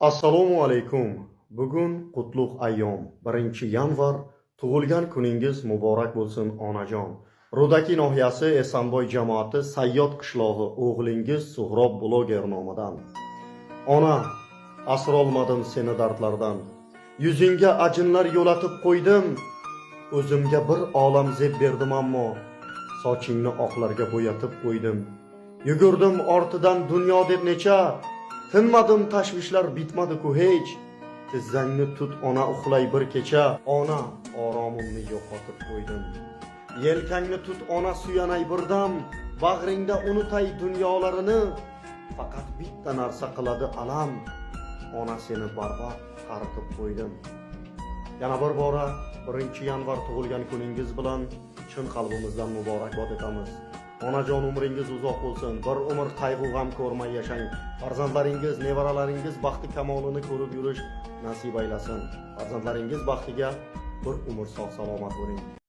Assalomu alaykum. Bugun qutlug' ayyom, 1-yanvar. Tug'ilgan kuningiz muborak bo'lsin, onajon. Rudaki nohiyasi Esanboy jamoati, Sayyod qishlog'i, o'g'lingiz Suhrob bloger nomidan. Ona, asrolmadim seni dardlardan. Yuzingga ajinlar yo'latib qo'ydim. O'zimga bir olam zeb berdim, ammo sochingni oqlarga bo'yatib qo'ydim. Yugurdim ortidan dunyo deb necha, tinmadim, tashvishlar bitmadi-ku hech. Tizzangni tut, ona, uxlay bir kecha. Ona, oromimni yo'qotib qo'ydim. Yelkangni tut, ona, suyanay birdam, bag'ringda unutay dunyolarini. Faqat bitta narsa qiladi alam. Ona, seni barvaqt qaritib qo'ydim. Yana bir bora 1-yanvar tug'ilgan kuningiz bilan chin qalbimizdan muborakbod etamiz. Onajon, umringiz uzoq bo'lsin. Bir umr qayg'u g'am ko'rmay yashang. Farzandlaringiz, nevaralaringiz baxti kamolini ko'rib yurish nasib aylasin. Farzandlaringiz baxtiga bir umr sog' salomat bo'ling.